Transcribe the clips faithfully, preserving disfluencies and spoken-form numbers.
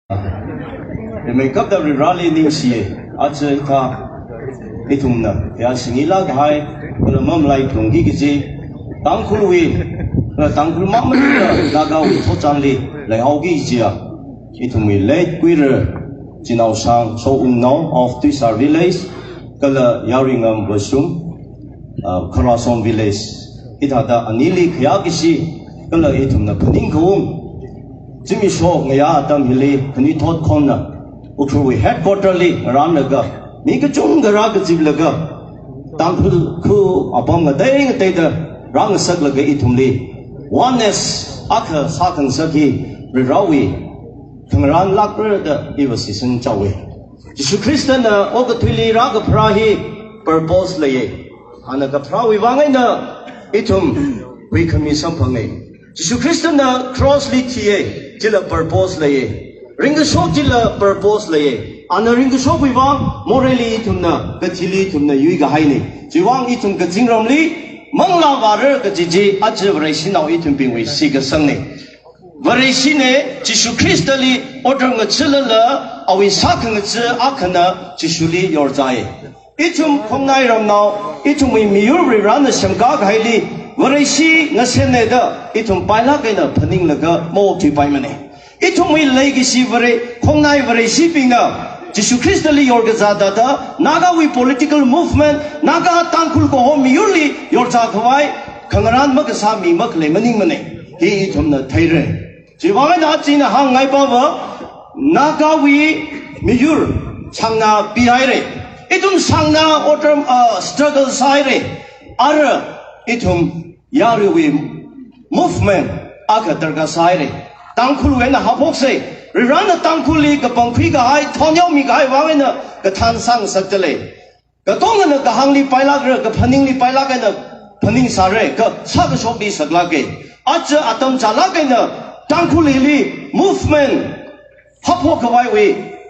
Rimeikapta Varivarali ningshiya, aja hithā ithumna, ya singila kahai, kala mamalaitungki kaji, Tangkhulwui, kala Tangkhul mamalaila, Nagawui thotchanli, leihaoki kajiya, ithumwui late Kuira, Chinaoshang, Sowungnao of Tuisar Village, kala Yaringam Vashum, uh, Kharasom Village. Hithāda anili khayākashi, kala ithumna phaningkhaung. Zimiksho ngayā atam hili, khanuithot khonna, Ukhrulwui headquarter li, rānlaga, mi kachungkha rākaziplaga, Tangkhul khu apam ngatei ngateida, rāngasaklaga ithumli, oneness, akha sākhangasak hi, Varivarawui, khangarān lākra da iva shisan chaowa. Jishu Khristana okathuili rākapharā hi purpose leiya. Ana kapharāwui vang eina ithum huikhami samphanga. Jishu Khristana cross li thiya, chila purpose leiya. Ringkashok chila purpose leiya. Ana ringkashokwui vang moreili ithumna, kathili ithumna yuikahaina. Chiwui vang ithum kazingramli manglā vāra kaji chi aja Vareshinao ithumbingwui shitkasangna. Vareshina Jishu Khristali order ngachilala awui sākhangacha akhana Jishuli yorzai. Ithum khongnai ramnao, ithumwui miyur Varivarana semkā kahaili, Vareshi ngasena da, ithum pailāk eina phaninglaga maokthuipaimana. Ithumwui leikashi Vare, khongnai Vareshibingna, Jishu Khristali yorkazā thāda, Nagawui political movement, Naga Tangkhul kaho miyurli yorzā khavai, khangarān makasā mi makhalei maningmana. Hi ithumna theira. Chiwui vang eina aja ina hāngngai pava, Nagawui miyur sāngna pihaira. Ithum sāngna order, uh, struggle sāhaira. Ara ithum yaruiwui movement akha darkar sāhaira. Tangkhulwui eina haophoksa. Varivarana Tangkhulli kapangkhui kahai, thonyaomi kahai vang eina kathān sāngasakdalei. Katongana kahāngli pailākra, kaphaningli pailāk eina phaningsāra, kasā kashokli saklāka. Aja atam chālāk eina Tangkhul hili movement haophok khavaiwui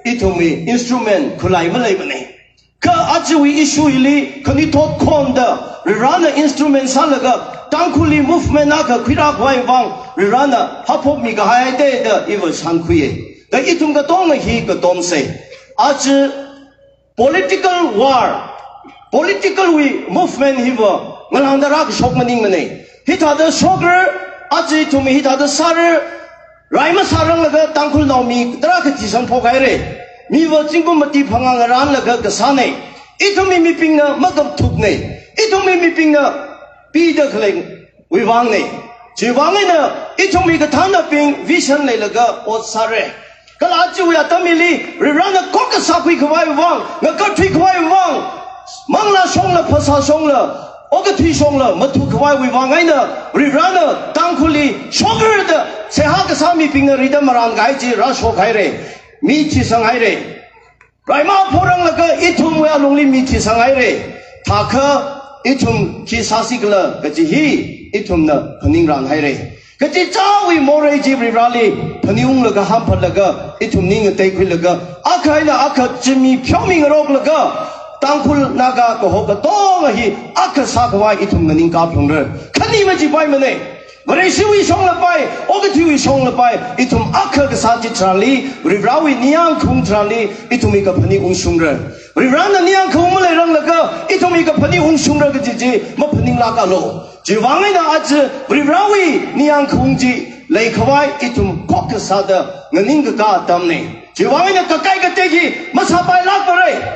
ithumwui instrument khalei maleimana. Kha ajawui issue hili khanuithot khonda Varivarana instrument sālaga Tangkhulli movement akha khuirā khavai vang Varivarana haophokmi kahai da da iva shānkhuiya. Da ithum katonga hi katomsa. Aja political war, political wui movement hiva ngalāngda rākashok maningmana. Hithāda shokra, aja ithum hithāda sāra, rai masāranglaga Tangkhulnao mi tarākha thisang phokhaira. Miva zingkum mati phangā ngarānlaga kasāna. Ithumwui mibingna makathukna. Ithumwui mibingna pida khaleiwui vangna. Chiwui vang eina ithumwui kathānnabing vision leilaga ot sāra. Kala ajawui atam hili, Varivarana kok kasā khui khavai vang, ngakarthui khavai vang, manglā shongla, phasā shongla, okathui shongla, mathuk khavaiwui vang eina, Varivarana Tangkhulli shokra da, seihā kasā mibingna rida marān kahai chi rāshokhaira, mi thisanghaira. Rai maphoranglaga ithumwui alungli mi thisanghaira. Thākha ithum khi sāsi khala kaji hi ithumna phaningrānhaira. Kachichāwui morei chi Varivarali phaningunglaga hamphatlaga ithum ning ngateikhuilaga akha eina akha zimi pheomi ngaroklaga Tangkhul Naga kaho katonga hi akha sākhavai ithum nganingkā phalungra. Khani machipaimana. Vareshiwui shonglapai, okathuiwui shonglapai, ithum akha kasā chitharanli, Varivarawui ningyāng khaung tharanli, ithumwui kaphaning ungshungra. Varivarana ningyāng khaung maleiranglaga, ithumwui kaphaning ungshungra kaji chi, maphaninglākalu. Chiwui vang eina aja, Varivarawui ningyāng khaung chi, leikhavai, ithum kok kasāda, nganingkakā atamna. Chiwui vang eina kakai katei hi masāpailākpara.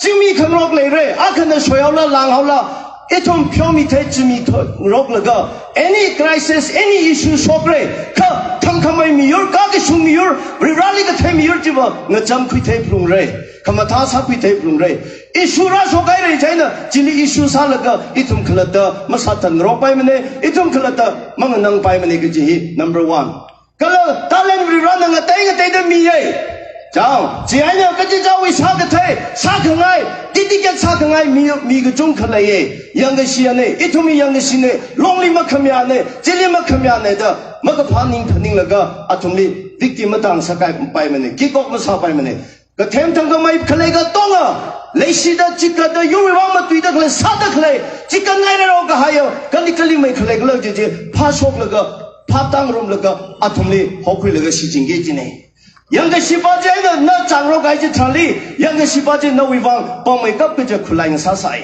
Zimi khangarok leira, akhana shoihaola, langhaola, ithum pheomithei zimi tho-, roklaga, any crisis, any issue shokra, kha thangkhamei miyur, kakashung miyur, Varivarali kathei miyur chiva ngachamkhuithei phalungra, khamathā sākhuithei phalungra. Issue rāshokhaira chieina, chili issue sālaga, ithum khalatta masāthan ngarokpaimana, ithum khalatta manganangpaimana kaji hi, number one. Kala talent Varivarana ngatei ngateida miya. Chang, chieina kachichāwui sākathei, sākhangai, dedicate sākhangai mi, mi kachungkha leiya. Yangkashiyana, ithumwui yangkashina, longli makhamayāna, chili makhamayāna da, makaphā ning phaninglaga, athumli victim matang sākaipaimana, kikok masāpaimana. Kathem thangkhamei khalei katonga, leishida chikatda yurwui vang matuida khalei, sāda khalei, chikat ngairarao kahaiya, kali kali mei khalei kala chi chi, phāshoklaga, phātangrumlaga, athumli hokhuilaga shichinki kajina. Yangkashipa chi eina na changrok kahai chitharanli, yangkashipa chi nawui vang pammeikap kaja khulai ngasāsai.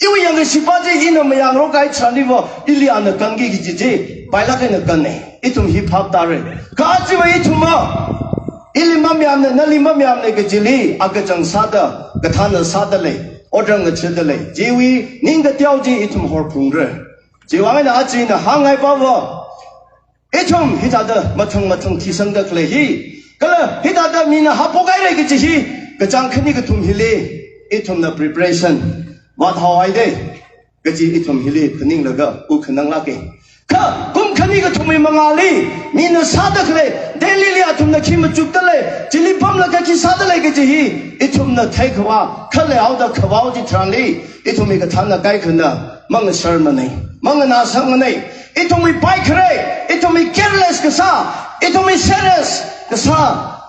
Iwui yangkashipa chi ina mayangrok kahai chitharanliva, ili ana kanki kaji chi, pailāk eina kanne. Ithum hi phap tāre. Kha chiva ithumva, ili mamayāmana, nali mamayāmana kajili, akachang sāda, kathānna sāda lei, otram ngachida lei. Chiwui ningkateo chi ithum horphungra. Chiwui vang eina aja ina hāngngai pava, ithum hithāda mathang mathang thisangda khalei hi. Kala hithāda mina haophok haira kaji hi, kachāng khani kathum hili, ithumna preparation vāthaohaida kaji ithum hili phaninglaga wukhananglāka. Kha kum khani kathumwui mangāli, mina sāda khalei, Delhili athumna khi machukda lei, chili pamlaga khi sāda lei kaji hi, ithumna theikhavā, khalei haoda khavao chitharanli, ithumwui kathānna kaikhana, mangasharmana, manganāsangmana, ithumwui paikhare, ithumwui careless kasā, ithumwui serious kasā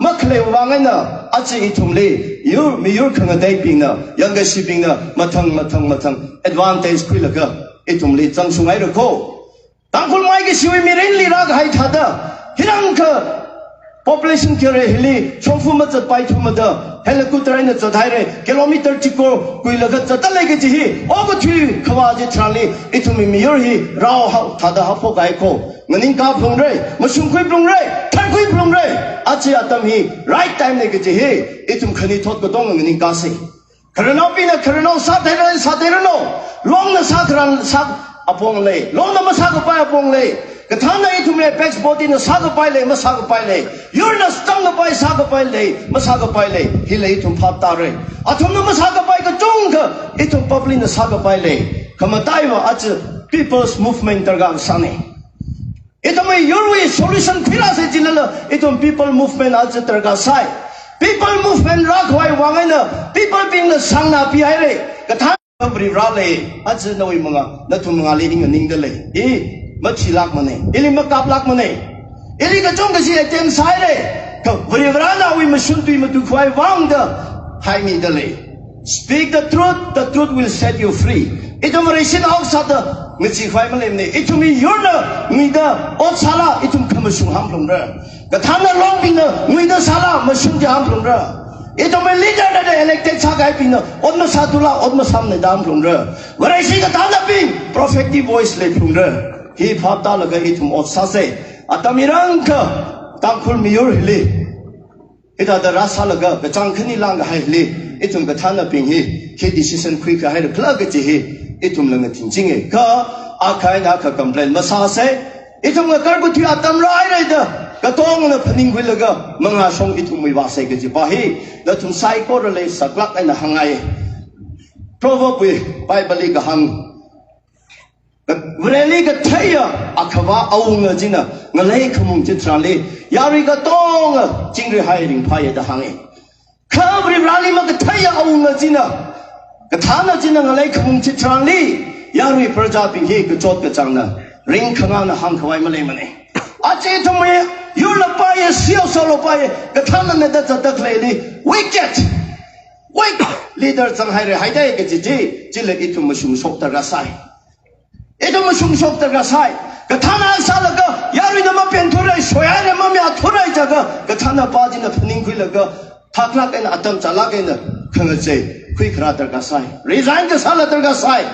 makhalei vang eina, aja ithumli, yur, miyur khangateibingna, yangkashibingna, mathang, mathang, mathang, advantage khuilaga, ithumli zangshunghaira kho. Tangkhul maikashiwui mirinli rākahai thāda, hirangkha population kare hili, shongfa mazatpai thumada, helicopter eina zathaira, kilometer chiko kuilaga zatda lei kaji hi, okathui khavā chitharanli, ithumwui miyur hi, rao hao, thāda haophok kahai kho. Nganingkā phalungra, mashungkhui phalungra, tharkhui phalungra, aja atam hi, right time na kaji hi, ithum khani thot katonga nganingkāsa. Khararnaobingna khararnao sātheiranu, sātheiranu. Longna sākharan sā apong lei. Longna masākapai apong lei. Kathānna ithumwui apex body na sākapai lei, masākapai lei. Yurna sākapai, sākapai lei, masākapai lei. Hila ithum phap tāra. Athumna masākapai kachungkha ithum public na sākapai lei. Khamataiva aja people's movement darkar sāna. Ithumwui yurwui solution khuirāsa jilala, ithum people movement aja darkar sai. People movement rākhavai vang eina, people bingna sāngnā pihaira. Kathānna Varivara lei, aja nawui mangā, nathum mangāli i nganingda lei. I mathilākmana, ili makaplākmana. Ili kachungkha chi attempt sāhaira. Kha Varivarana awui mashun tui matuikhavai vang da haimida lei. Speak the truth, the truth will set you free. Ithum Vareshi oksāda ngacheekhavai maleimana. Ithumwui yurna nguida ot sāla, ithum khamashung hāngphalungra. Kathānna longbingna nguida sāla, mashung chi hāngphalungra. Ithumwui leader na da elected sākahaibingna ot masātula, ot masāmana da hāngphalungra. Vareshi kathānnabing, prophetic voice leiphalungra. Hi phap tālaga ithum ot sāsa. Atam hirangkha, Tangkhul miyur hili. Hithāda rāsālaga, kachāng khani langkahaili, ithum kathānnabing hi, khi decision khuikahaira khala kaji hi, ithumla ngathingchinga. Kha, akha eina akha complain masāsa, ithum ngakarkathui atam rāhaira da, katongna phaningkhuilaga, mangāshong ithumwui vāsa kajipa hi, nathum saikorali saklāk eina hāngngai. Proverb wui, Bible li kahāng, Vareli katheiya akhava awunga china ngalei khamung chitharanli, yarui katonga chingri hai ringphāya da hānga. Kha Vareli makatheiya awunga china, kathānna china ngalei khamung chitharanli, yarui prajabing hi kachot kachāngna ringkhangana hāngkhavai maleimana. Aja ithumwui yurla paiya, siyao sālo paiya, kathānnana da zatda khaleili, wicked, weak leader zanghaira haida kaji chi, chila ithum mashungshok darkar sai. Ithum mashungshok darkar sai. Kathānna sālaga, yaruina mapenthura, shoihaira, mamayāthura jiakha, kathānnapa china phaningkhuilaga, thaklāk eina, atam chālāk eina, khangachei khuikharā darkar sai. Resign kasāla darkar sai.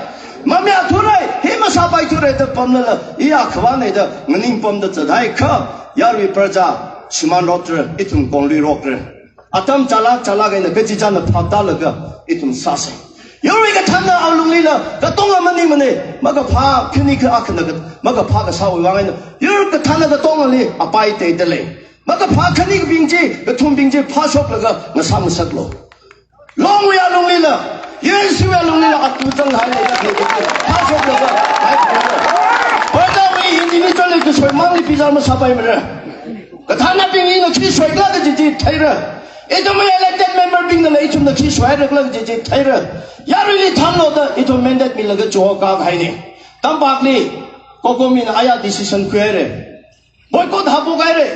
Mamayāthura, hi masāpaithura da pamlala, i akhavana da nganingpamda zathai kha, yarui praja shimānrokra, ithum kongluirokra. Atam chālāk chālāk eina kachichāna phap tālaga ithum sāsa. Yarui kathānna awui lunglila katonga maningmana, makaphā khani kha akhana ka, makaphā kasāwui vang eina, yur kathānna katongali apai teida lei. Makaphā khanikabing chi, kathumbing chi phāshoklaga ngasā masaklo. Longwui alunglila, U N C wui alunglila, atu zanghai lei, phāshoklaga, hai, prajawui individual li kashoimangli bichar masāpaimara. Kathānnabing ina khi shoikhala kaji chi theira. Ithumwui elected member bingnala ithumna khi shoirakhala kaji chi theira. Yaruili thanlo da ithum mandate milaga chokak haina. Tampakli, COCOMI na aya decision khuihaira. Boycott haophok haira.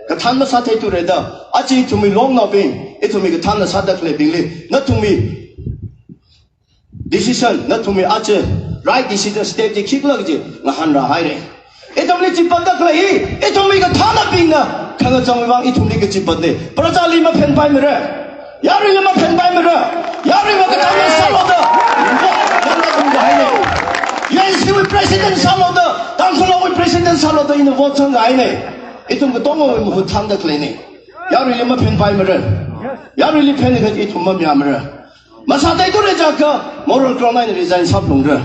Kathānna sātheithura da. Aja ithumwui longnaobing, ithumwui kathānna sāda khaleibingli, nathumwui decision, nathumwui aja right decision step chi khikhala kaji ngahānrāhaira. Ithumli chi pamda khalei hi, ithumwui kathānnabingna Khangachang vang ithumli kachipatne. Prajali maphenpaimara. Yaruili maphenpaimara. Yaruiva katang sālu da. Nana kum da haine. U N C wui president sālu da. Tangkhulwui president sālu da ina vote sanghaine. Ithum katongawui mahut thānda khaleine. Yaruili maphenpaimara. Yaruili phenakha ithum mamayāmara. Masātheithura jiakha moral ground eina resign sāphalungra.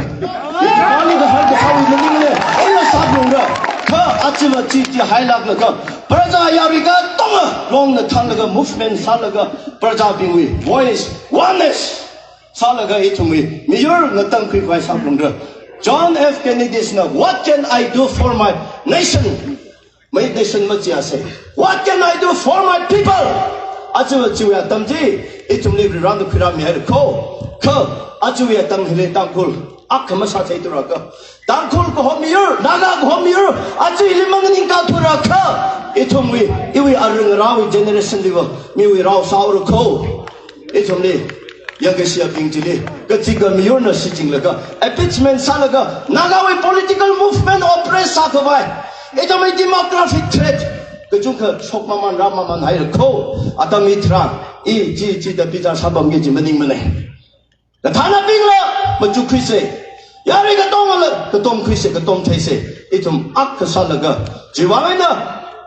Ithumli kahar kasāwui maningne, ina sāphalungra. Kha achiva chi chi hailāklaga, praja yarui katonga longna thānlaga, movement sālaga, prajabingwui voice, oneness sālaga ithumwui miyur ngatangkhui khavai sāphalungra. John F Kennedy na, "What can I do for my nation?" My nation machiase. "What can I do for my people?" Aja chiwui atam chi, ithumli Varivarana khuirāmihaira kho. Kha, ajawui atam hili Tangkhul akha masātheithura kha, Tangkhul kaho miyur, Naga kaho miyur, aja hili maningkathura kha, ithumwui, iwui aring rāwui generation liva, miwui rao sāura kho. Ithumli, yangkashiyabing chili, kachika miyurna shichinlaga, appeasement sālaga, Nagawui political movement oppress sākhavai. Ithumwui demographic threat, kachungkha shokmaman rāmamanhaira kho. Atam hitharan, i chi chida bichar sāpamki kaji maningmane. Kathānabingla, machukkhuise. Yarui katongala, katomkhuise, katomtheise. Ithum akha sālaga, chiwui vang eina,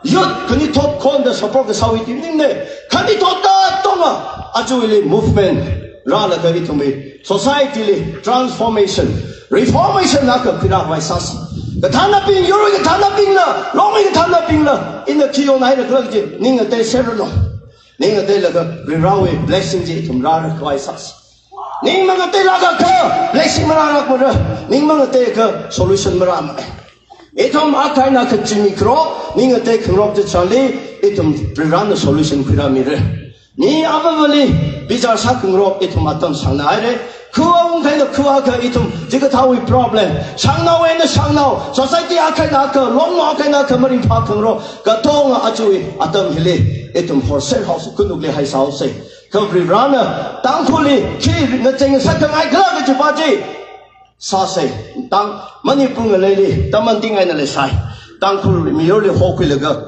youth khanithot khonda support kasāwui team ningne. Khanithot katonga, aja hili movement rālaga ithumwui society li transformation, reformation akha khuirā khavai sāsa. Kathānabing, yurwui kathānabingla, longwui kathānabingla, ina khi yonhaira khala chi, ning ngateiserranu. Ning ngateilaga, Varivarawui blessing chi ithum rāra khavai sāsa. Ning mangateilaga kha, blessing marālākmara. Ning mangateiakha, solution marāmane. Ithum akha eina akha chimikharok, ning ngateikhangarok chitharanli, ithum Varivarana solution khuirāmira. Mi avāvali bichar sākhangarok ithum atam sangnahaira. Khuwa ungkhaina khuwa akha ithum chikathāwui problem. Shangnao eina shangnao, society akha eina akha, longmao akha eina akha maringphākhangarok katonga ajawui atam hili ithum horser haosa, khanukli haisāhaosa. Kha Varivarana Tangkhulli khi ngachei ngasak khangai khala kajipa chi sāsa. Tang Manipur ngaleili, Tamanting eina leisai. Tangkhul miyurli hokhuilaga,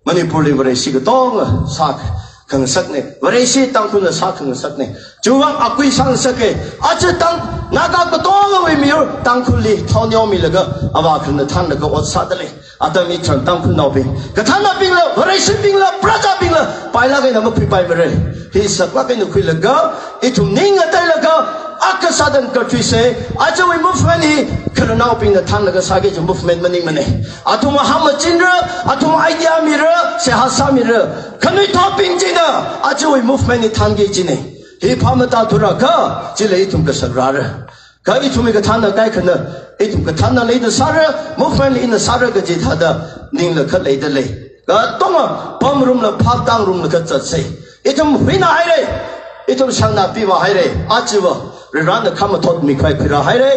Manipurli Vareshi katonga sākhangasakne. Vareshi Tangkhulna sākhangasakne. Chiwui vang akui sāngasaka. Aja Tang, Naga katongawui miyur Tangkhulli thao neomilaga, avā khanna thānlaga ot sādalei. Atam hitharan Tangkhulnaobing, kathānabingla, Vareshibingla, prajabingla, pailāk eina makhuipaimara. Hi saklāk eina khuilaga, ithum ning ngateilaga, akha sāda ngakarthuisa. Ajawui movement hi khararnaobingna thānlaga sāki kaji movement maningmane. Athum hāngmachinra, athum idea mira, seihā sāmira. Khanuithotbing china ajawui movement hi thānki kajine. Hi phāmatāthura kha, chili ithum kasak rāra. Kha ithumwui kathānna kaikhana, ithum kathānna leida sāra, movement eina sāra kaji thāda ningla kha leidalei. Katonga pamrumla phaptāngrumlaga zatsa. Ithum huinahaira, ithum shangna pivāhaira, ajava Varivarana khamathot mikhavai khuirāhaira,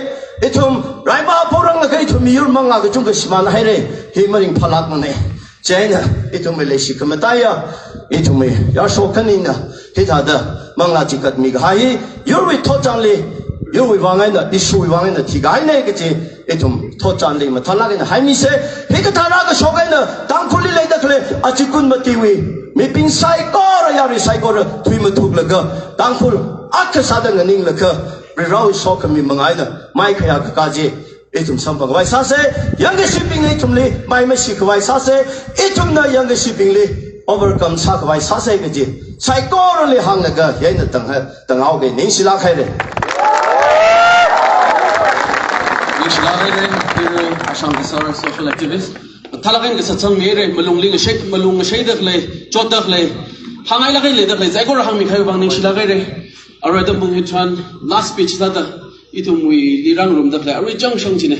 ithum raima poranglaga ithum miyur mangā kachungkha shimānhaira, hi maringphālākmane. Chieina, ithumwui leishi khamataiya, ithumwui yāshok khanina, hithāda manglā chikat mikahai hi, yurwui thotchānli, yurwui vang eina, issue wui vang eina thikahaine kaji, ithum thotchānli mathālāk eina haimisa. Hikathā rākashok eina, Tangkhulli leida khalei, achikun matiwui mibing saikora, yarui saikora, thuimathuklaga, Tangkhul akha sāda nganinglaga, Varivarawui sokhami manga eina, maikhayā kaka chi, ithum samphang khavai sāsa, yangkashibingna ithumli mai mashi khavai sāsa, ithumna yangkashibingli overcome sākhavai sāsa kaji, saikorali hānglaga, hi eina tang ha-, tanghaoga, ningshilāk haira. Ningshilāk haira, Hero Ashang Kasar, social activist. Mathālāk eina kasā sangmihaira, malungli ngashei, malung ngasheida khalei, chotda khalei, hāngngailāk eina leida khalei, saikora hāngmikahai vang ningshilāk haira. Arui atam pung hitharan, last speech sāda, ithumwuili rāngarumda khalei, arui chāngshang chine.